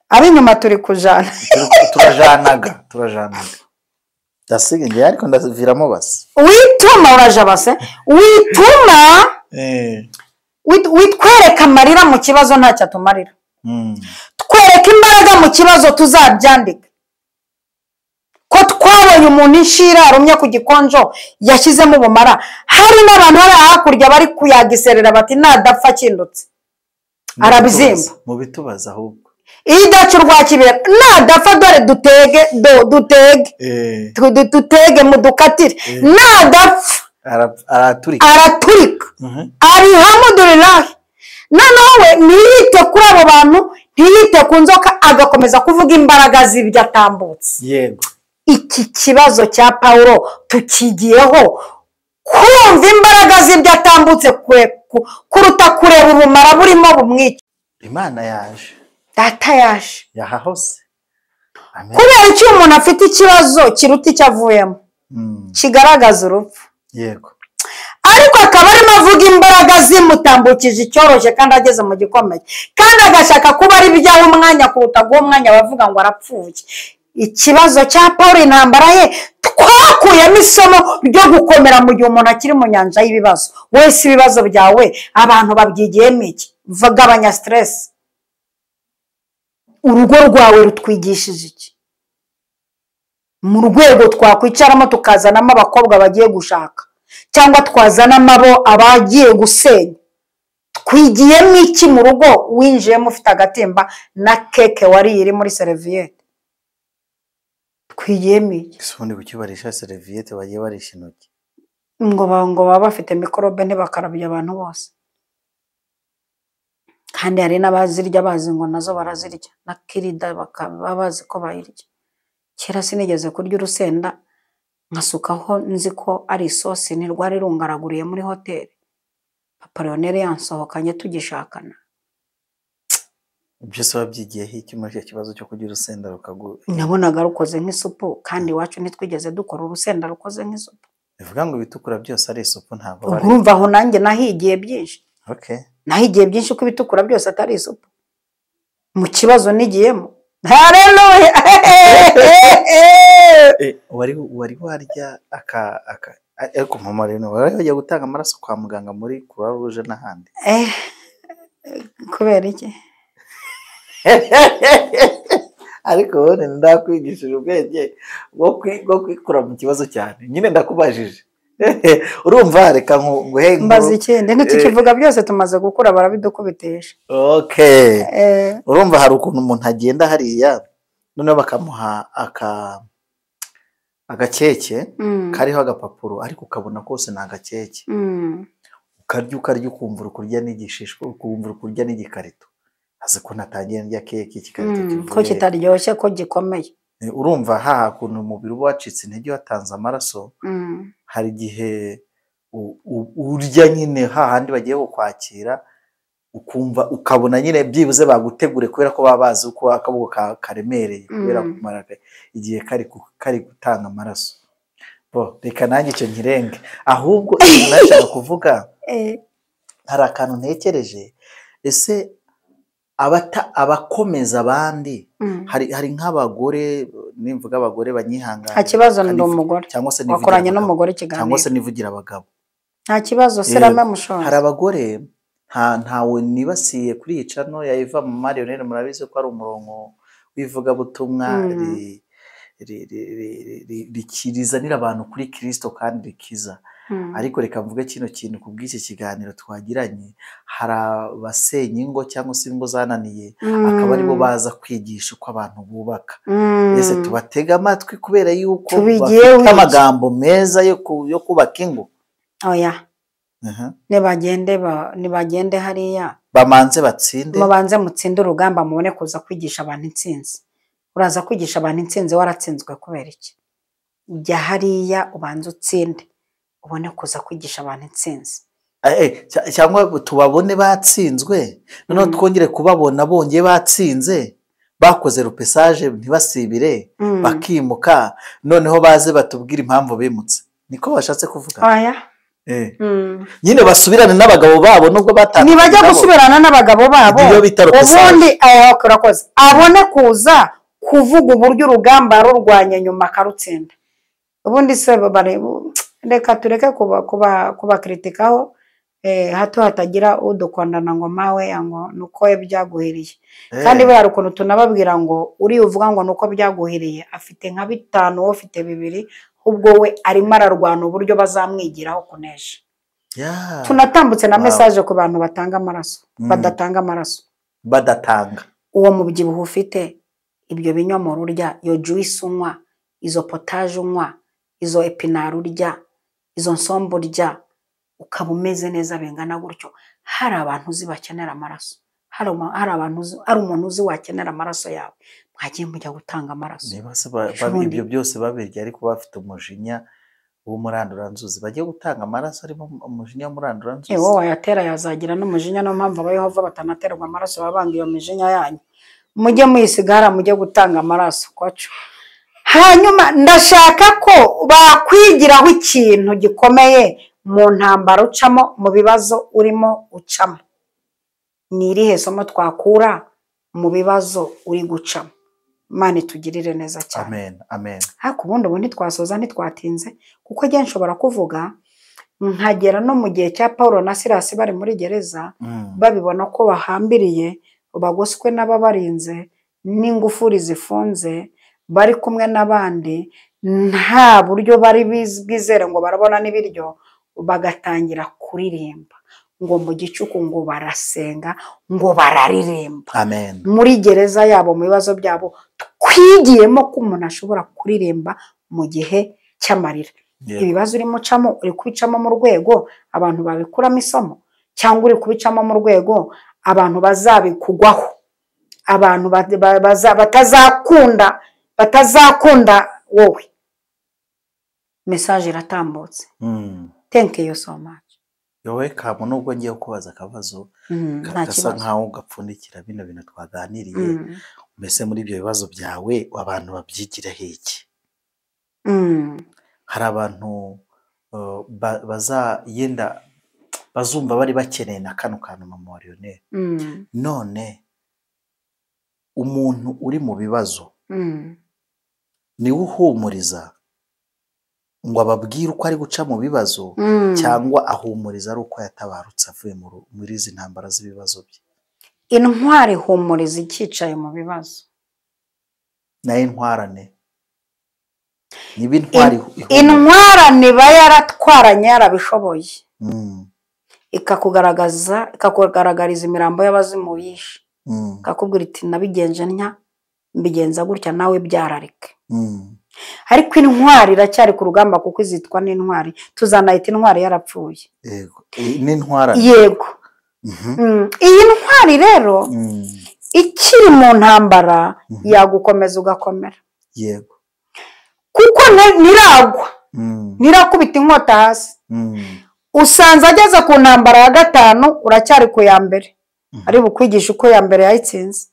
Ab'inyuma turi kujana. Turajanaga. Ndasiga ngiye ariko ndaviramo basi. Wituma uraja base, wituma witwereka amarira mu kibazo ntacyo atumarira. Twereka imbaraga mu kibazo tuzabyandika. Ko twabonye umuntu inshira arumye ku gikonjo yashyizemo ubumara, hari n'abantu bari hakurya bari kuyagiserera bati nadapfa akindutse. Arabizimba. Mu bitubaza ahubwo. Idacu rwa kibera nadapfa dore dutege dutege dutege mudukatire, nadapfa araturika. Alhamdulillah. Noneho we ntiyite kuri abo bantu, ntiyite ku nzoka, agakomeza kuvuga imbaraga z'ibyo atambutse. Yego. Iki kibazo cya Pawulo tukigiyeho Kumva imbaraga z'ibyo atambutse kuruta kureba ubumara burimo bumwica. Imana yaje. Data yaje. Yahahose. Kubera icyo umuntu afite ikibazo kiruta icyo avuyemo. Kigaragaza urupfu. Yego. Ariko akaba arimo avuga imbaraga zimutambukije icyoroshye kandi ageze mu gikomeye. Kandi agashaka kuba ari byaho umwanya kuruta guha umwanya bavuga ngo arapfuye. Ikibazo cya Paul intambara ye twakuyemo isomo ryo gukomera mu gihe umuntu akiri mu nyanja y'ibibazo. Wese ibibazo byawe abantu babyigiyemo iki? Gabanya stress. Urugo rwawe rutwigishije iki? Mu rwego twakwicaramo tukazanamo abakobwa bagiye gushaka cyangwa twazanamo abo abagiye gusenya. Twigiyemo iki mu rugo winjiyemo ufite agatimba na keke wariye iri muri serviette? Twigiyemo iki? Ese ubundi kuki barisha serviette bagiye barisha intoki? Ngo baba bafite mikorobe ntibakarabye abantu bose. Kandi hari n'abazirya bazi ngo nazo barazirya, na kirida bakaba bazi ko bayirya. Kera sinigeze kurya urusenda nkasukaho nzi ko ari isosi, ntirwari rungaraguriye muri hoteli. Papa Leonel yansohokanye tugishakana. Byose wabyigiyeho iki muri icyo kibazo cyo kurya urusenda rukagu? Nabonaga rukoze nk'isupu, kandi iwacu ntitwigeze dukora urusenda rukoze nk'isupu. Bivuga ngo ibitukura byose ari isupu, ntabwo bari. Urumva aho nanjye nahigiye byinshi. Okay. Nahigiye byinshi ko ibitukura byose atari isupu. Mu kibazo nigiyemo. Haleluya. Wari warya aka ariko mama rero wari wajya gutanga amaraso kwa muganga muri Croix Rouge n'ahandi. Kubera iki? Ariko wowe ndakwigishije ubwenge bwo kwikura mu kibazo cyane. Nyine ndakubajije. Urumva reka nguhe mbaza ikindi ntitukivuga byose tumaze gukura barabidukubitesha. Okay. Urumva hari ukuntu umuntu agenda hariya noneho bakamuha agakeke kariho agapapuro ariko ukabona kose ni agakeke. Ukarya ukumva ukurya n'igishishwa, ukumva ukurya n'igikarito. Azi ko natangiye ndya keke igikarito kivuye ko kitaryoshye ko gikomeye. Urumva haha kuntu umubiri uba wacitse intege watanze amaraso. Hari igihe urya nyine hahandi bagiye kukwakira ukumva ukabona nyine byibuze bagutegure kubera ko baba bazi uko akaboko karemereye kubera kumara igihe kari gutanga amaraso. Bo reka nanjye icyo nkirenge. Ahubwo nashaka kuvuga hari akantu ntekereje. Ese abakomeza abandi hari nk'abagore, nimvuga abagore banyihangana. Nta kibazo ndi umugore cyangwa se wakoranye n'umugore ikiganiro cyangwa se nivugira abagabo. Nta kibazo serame mushonje. Hari abagore ntawe nibasiye kuri iyi cano ya Eva Mama Lionel, murabizi ko ari umurongo w'ivugabutumwa rizanira abantu kuri Kristo kandi rikiza. Ariko reka mvuge kino kintu ku bw'iki kiganiro twagiranye. Hari abasenya ingo cyangwa se ingo zananiye akaba aribo baza kwigisha uko abantu bubaka. Ese tubatega amatwi kubera yuko bafite amagambo meza yo kubaka ingo? Oya. Nibagende hariya bamanze batsinde, mubanze mutsinde urugamba mubone kuza kwigisha abantu intsinzi. Uraza kwigisha abantu intsinzi waratsinzwe kubera iki? Jya hariya ubanze utsinde ubone kuza kwigisha abantu intsinzi. Cyangwa tubabone batsinzwe noneho twongere kubabona bongeye batsinze bakoze rupesaje ntibasibire bakimuka, noneho baze batubwire impamvu bimutse. Niko bashatse kuvuga. Oya. Nyine basubirane n'abagabo babo nubwo batandukanye. Nibajya gusubirana n'abagabo babo ubundi urakoze abone kuza kuvuga uburyo urugamba rurwanya nyuma akarutsinda. Ubundi se reka tureke kubakritikaho hato hatagira udukondana ngo mawe ngo nuko byaguhiriye. Kandi buriya ukuntu tunababwira ngo uri uvuga ngo nuko byaguhiriye afite nka 5 wowe ufite 2, ubwo we arimo ararwana uburyo bazamwigiraho kunesha. Tunatambutse na message ku bantu batanga amaraso, badatanga amaraso, badatanga. Uwo mubyibuho ufite ibyo binyomoro urya, iyo juice unywa, izo potage unywa, izo epinari urya, izo nsombo urya, ukaba umeze neza bingana gutyo. Hari abantu uzi bakenera amaraso, hari umuntu uzi wakenera amaraso yawe, mwagiye mujya gutanga amaraso. Niba se ibyo byose babirya ariko bafite umujinya W'umuranduranzuzi bagiye gutanga amaraso arimo umujinya w'umuranduranzuzi. Wowe wayatera yazagira n'umujinya, niyo mpamvu abayehova batanaterwa amaraso, babanga iyo mijinya yanyu. Mujye muyisigara mujye gutanga amaraso kwacu. Hanyuma ndashaka ko bakwigiraho ikintu gikomeye mu ntambara ucamo, mu bibazo urimo ucamo. Ni irihe somo twakura mu bibazo uri gucamo? Imana itugirire neza cyane. Amen, amen. Ariko ubundi ubu ntitwasoza ntitwatinze, kuko njye nshobora kuvuga nkagera no mu gihe cya Paulo na Silas bari muri gereza, babibona ko bahambiriye, bagoswe n'ababarinze n'ingufuri zifunze, bari kumwe n'abandi, nta buryo bari bwizere ngo barabona n'ibiryo, bagatangira kuririmba ngo mu gicuku ngo barasenga ngo bararirimba. Amen. Muri gereza yabo, mu bibazo byabo, twigiyemo ko umuntu ashobora kuririmba mu gihe cy'amarira. Ibibazo urimo ucamo, uri kubicamo mu rwego abantu babikuramo isomo, cyangwa uri kubicamo mu rwego abantu bazabikugwaho, abantu batazakunda wowe. Message iratambutse. Thank you so much. Yowe kamu, nubwo ngiye kubaza akabazo gasa nkaho gapfundikira bino bintu twaganiriye, mbese muri ibyo bibazo byawe abantu babyigireho iki? Hari abantu bazayenda bazumva bari bakeneye na kano kantu mama wa Lionel. None umuntu uri mu bibazo niwe uhumuriza ngo ababwire uko ari guca mu bibazo, cyangwa ahumuriza ari uko yatabarutse avuye muri izi ntambara z'ibibazo bye? Intwari ihumuriza icyicaye mu bibazo. Nayo intwarane niba intwari intwarane iba yaratwaranye yarabishoboye, ikakugaragariza imirambo y'abazimu bishe, ikakubwira iti nabigenje ntya, mbigenza gutya, nawe byarareke. Ariko intwari iracyari ku rugamba, kuko izitwa n'intwari, tuzanayita intwari yarapfuye. Yego, n'intwara. Yego. Iyi ntwari rero ikiri mu ntambara yagukomeza ugakomera. Yego. Kuko ntiragwa, ntirakubita inkota hasi. Usanze ageze ku ntambara ya 5, uracyari ku ya mbere. Ari bukwigisha uko ya mbere yayitsinze.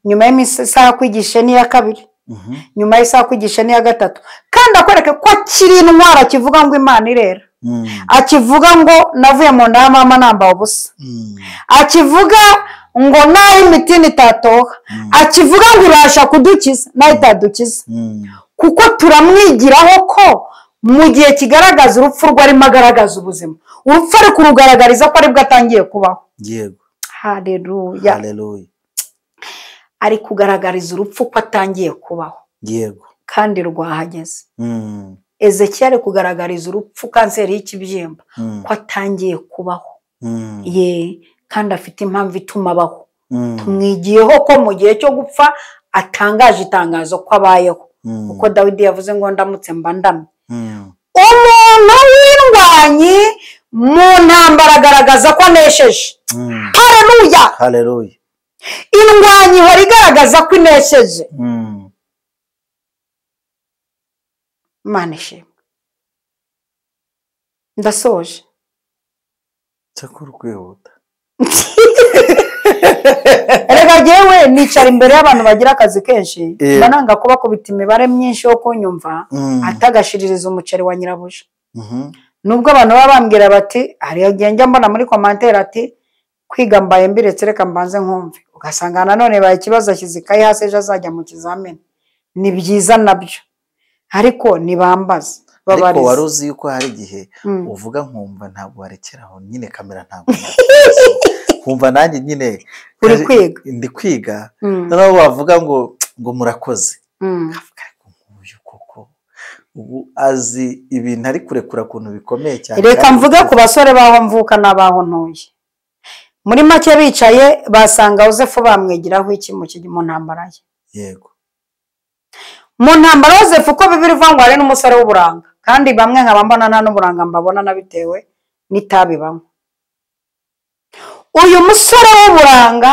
Nyuma y'isaha kwigisha n'iya 2. Nyuma y'isaha kwigisha n'iya 3. Kandi akwereke ko akiri intwara, akivuga ngo Imana irera, akivuga ngo navuye mu nda ya mama nambaye ubusa, akivuga ngo naho imitini itatoha, akivuga ngo irasha kudukiza nayo itadukiza. Kuko turamwigiraho ko mu gihe kigaragaza urupfu rwe arimo agaragaza ubuzima, urupfu ari kurugaragariza ko aribwo atangiye kubaho. Yego. Haleluya. Haleluya. Ari kugaragariza urupfu ko atangiye kubaho. Yego. Kandi rwahageze. Ezekiel ari kugaragariza urupfu kanseri y'ikibyimba ko atangiye kubaho. Ye, kandi afite impamvu ituma abaho. Tumwigiyeho ko mu gihe cyo gupfa atangaje itangazo ko abayeho. Kuko Dawidi yavuze ngo ndamutse mba ndamye. Umuntu w'indwanyi mu ntambara agaragaza ko anesheje. Haleluya. Haleluya. Indwanyi ihora igaragaza ko inesheje. Imana ishimwe. Ndasoje. Cyakora kwihuta. Erega jyewe nicara imbere y'abantu bagira akazi kenshi, mba nanga kubakubita imibare myinshi yo kunyumva, atagashiririza umuceri wa nyirabuja. Nubwo abantu baba bambwira bati, hari igihe njya mbona muri commentaire ati kwiga mbaye mbiretse reka mbanze nkumve, ugasanga nanone baye ikibazo ashyize ikayi hasi ejo azajya mu kizamini. Ni byiza nabyo, ariko nibambaza Ariko wari uzi yuko hari igihe uvuga nkumva ntabwo warekeraho nyine, kamera ntabwo nkumva nanjye nyine uri kwiga, ndi kwiga. Noneho bavuga ngo murakoze, nkavuga koko ubu azi ibintu ari kurekura kuntu bikomeye cyane. Reka mvuge ku basore baho mvuka n'abaho ntuye. Muri make bicaye basanga Yosefu bamwigiraho iki mu ntambara ye. Yego. Mu ntambara Yosefu ko Bibiliya ivuga ngo hari n'umusore w'uburanga, kandi bamwe nkaba mbona nta n'uburanga mbabona nabitewe n'itabi banywa. Uyu musore w'uburanga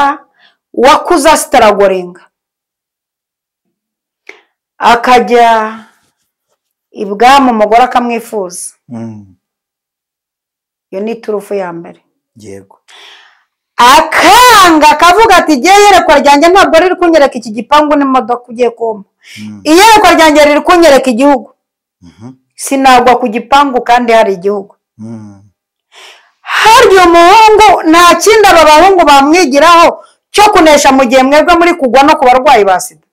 wakuze asitaragoringa, akajya Ibwami umugore akamwifuza. Iyo ni iturufu ya mbere. Yego. Akanga akavuga ati igihe iyerekwa ryanjye ntabwo riri kunyereka iki gipangu n'imodoka ugiye kumpa. Iyerekwa ryanjye riri kunyereka igihugu. Sinagwa ku gipangu kandi hari igihugu. Harya umuhungu nta kindi aba bahungu bamwigiraho cyo kunesha mu gihe mwebwe muri kugwa no ku barwayi ba sida.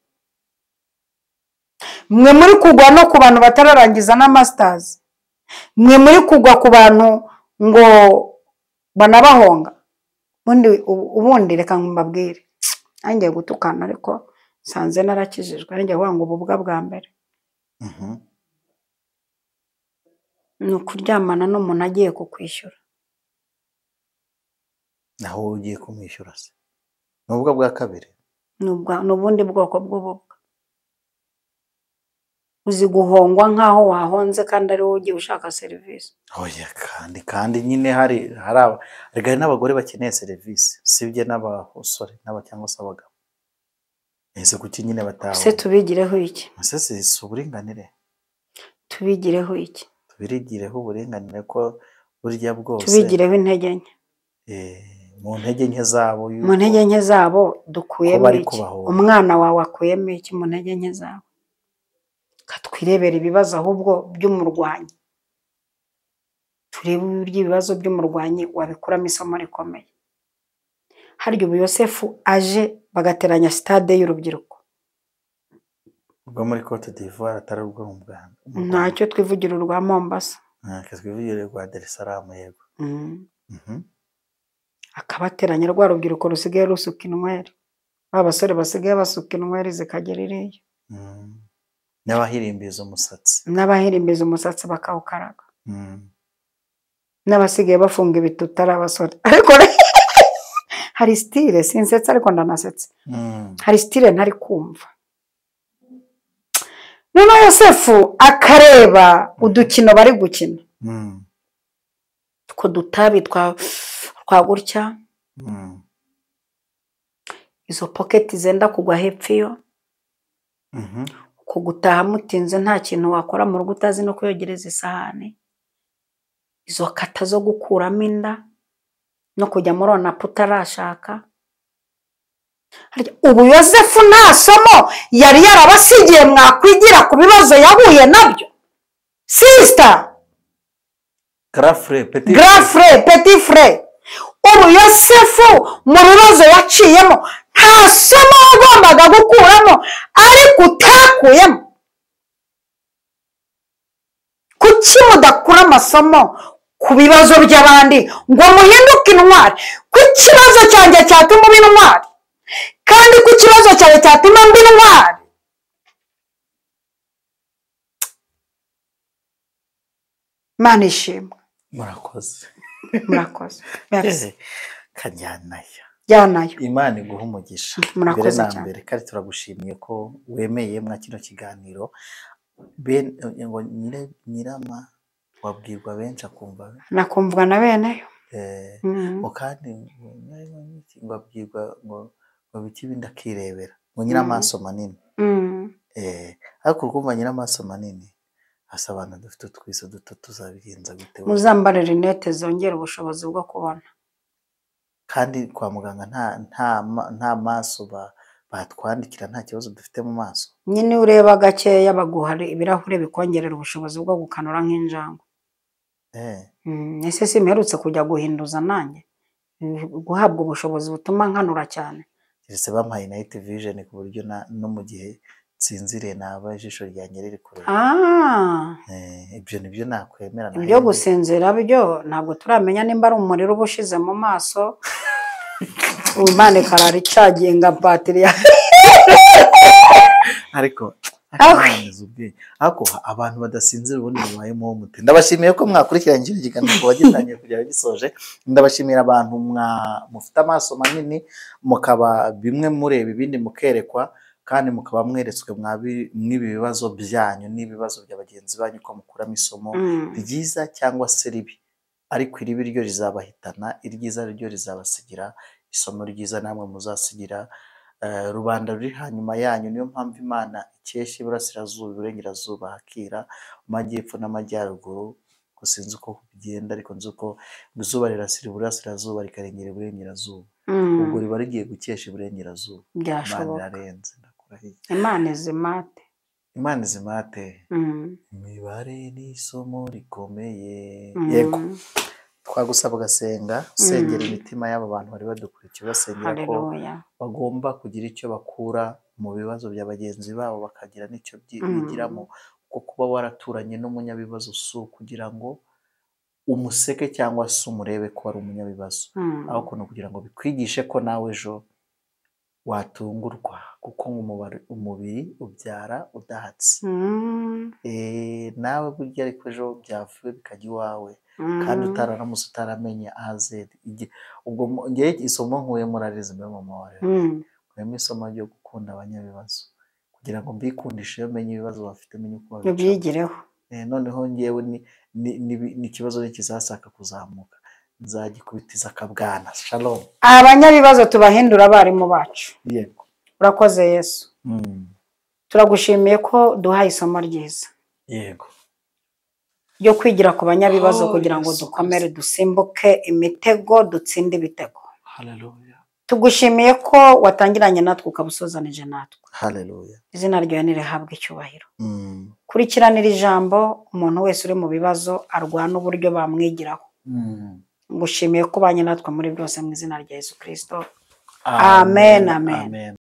Mwe muri kugwa no ku bantu batararangiza na masters. Mwe muri kugwa ku bantu ngo banabahonga. Ubundi reka mbabwire. Nanjye gutukana ariko nsanze narakijijwe, nanjye kuvuga ngo ububwa bwa mbere. Ni ukuryamana n'umuntu agiye kukwishyura. Naho ugiye kumwishyura se? Ni ububwa bwa kabiri? Ni ubundi bwoko bw'ububwa. Uzi guhongwa nkaho wahonze kandi ari wowe ugiye ushaka serivisi. Oya, kandi nyine hari n'abagore bakeneye serivisi, sibye n'abasore n'aba cyangwa se abagabo. Ese kuki nyine batawe? Se tubigireho iki? Ese si uburinganire? Tubigireho iki? Tubigireho uburinganire ko burya bwose. Tubigireho intege nke. Mu ntege nke zabo. Mu ntege nke zabo dukuyemo iki? Umwana wawe akuyemo iki mu ntege nke zabo? Katwirebera ibibazo ahubwo by'umurwanyi. Turebe uburyo ibibazo by'umurwanyi wabikuramo isomo rikomeye. Harya ubu Yosefu aje bagateranya stade y'urubyiruko. Ubwo muri Cote d'Ivoire atari ubwo mu Rwanda. Ntacyo twivugira urwa Mombasa. Ntacyo twivugira urwa Dar es Salaam yego. Akabateranya rwa rubyiruko rusigaye rusuka inweri. Ba basore basigaye basuka inweri zikagera iriya. N'abahirimbiza umusatsi. N'abahirimbiza umusatsi bakawukaraga. N'abasigaye bafunga ibituta ari abasore. Ariko hari style sinsetsa ariko ndanasetse. Hari style ntari kumva. Noneho Yosefu akareba udukino bari gukina. Two dutabi twa gutya. Izo pocket zenda kugwa hepfo iyo. Kugutaha mutinze nta kintu wakora mu rugo utazi no kuyogereza isahani. Izo kata zo gukuramo inda no kujya muri onapu utarashaka. Ubu Yosefu nta somo yari yarabasigiye mwakwigira ku bibazo yahuye nabyo. Sister Grafre Petit Frere. Ubu Yosefu mu bibazo yaciyemo nta somo wagombaga gukuramo ariko utakuyemo. Kuki mudakura amasomo ku bibazo by'abandi ngo muhinduke intwari? Ku kibazo cyanjye cyatuma uba intwari, kandi ku kibazo cyawe cyatuma mba intwari. Imana ishimwe. Murakoze. Murakoze. Kajyanayo. Jyanayo. Imana iguha umugisha. Murakoze cyane. Mbere kandi turagushimiye ko wemeye mwa kino kiganiro. Ngo nyirama wabwirwa benshi akumva. Nakumvwa na beneyo. Ngo kandi ngo abwirwa ngo biki bindi akirebera. Ngo nyiramaso manini. Ariko urumva nyiramaso manini. Asa abantu dufite utwiso duto tuzabigenza gute? Muzambare rinete zongera ubushobozi bwo kubona. Kandi kwa muganga nta maso batwandikira, nta kibazo dufite mu maso. Nyine ureba gakeya baguha ibirahure bikongerera ubushobozi bwo gukanura nk'injangwe. Ese simperutse kujya guhinduza nanjye guhabwa ubushobozi butuma nkanura cyane. Keretse bampaye night vision ku buryo no mu gihe nsinziriye naba ijisho ryanjye riri kureba. Ibyo nibyo nakwemera. Ibyo gusinzira byo ntabwo turamenya nimba ari umuriro uba ushize mu maso. Imana ikarara icaginga batiri. Ariko ariko abantu badasinzira ubundi babayemo mute. Ndabashimiye ko mwakurikiranye kino kiganiro kuva gitangiye kugera gisoje. Ndabashimira abantu mufite amaso manini mukaba bimwe mureba ibindi mukerekwa, kandi mukaba mweretswe mw'ibi bibazo byanyu n'ibibazo bya bagenzi banyu ko mukuramo isomo ryiza cyangwa se ribi. Ariko iribi ryo rizabahitana, iryiza ryo rizabasigira isomo ryiza namwe muzasigira Rubanda ruri hanyuma yanyu. Niyo mpamvu Imana ikesha iburasirazuba, iburengerazuba hakira, mu majyepfo n'amajyaruguru. Sinzi uko bigenda, ariko nzi uko izuba rirasira iburasirazuba rikarengera iburengerazuba, ubwo riba rigiye gukesha iburengerazuba. Byashoboka. Imana irarenze, ndakurahiye. Imana izimate. Imana izimate. Imibare ni isomo rikomeye. Yego, twagusaba ugasenga, usengera imitima y'aba bantu bari badukurikiye, basengera ko bagomba kugira icyo bakura mu bibazo bya bagenzi babo, bakagira n'icyo bigiramo. Kuko kuba waraturanye n'umunyabibazo si ukugira ngo umuseke cyangwa se umurebe ko ari umunyabibazo, ahubwo ni ukugira ngo bikwigishe ko nawe ejo watungurwa, kuko umubiri ubyara udahatse. Nawe burya ariko ejo byavuye bikajya iwawe, kandi utararamutse utaramenya AZ. Ubwo ngewe isomo nkuye murarizi mbe mama wawe, nkuyemo isomo ryo gukunda abanyabibazo, kugira ngo mbikundishe iyo menye ibibazo bafite, menye uko babyigireho. Noneho ngewe ni ikibazo nikizasaka kuzamuka nzagikubitiza akabwana. Shalom. Abanyabibazo tubahindura abarimu bacu. Yego. Urakoze Yesu. Turagushimiye ko duhaye isomo ryiza. Yego. Ryo kwigira ku banyabibazo kugira ngo dukomere, dusimbuke imitego, dutsinde ibitego. Haleluya. Tugushimiye ko watangiranye natwe ukabusozanije natwe. Haleluya. Izina ryawe nirihabwe icyubahiro. Kurikiranira ijambo, umuntu wese uri mu bibazo arwana uburyo bamwigiraho. Ngushimiye ko ubanye natwe muri byose mu izina rya Yesu Kristo. Amen, amen.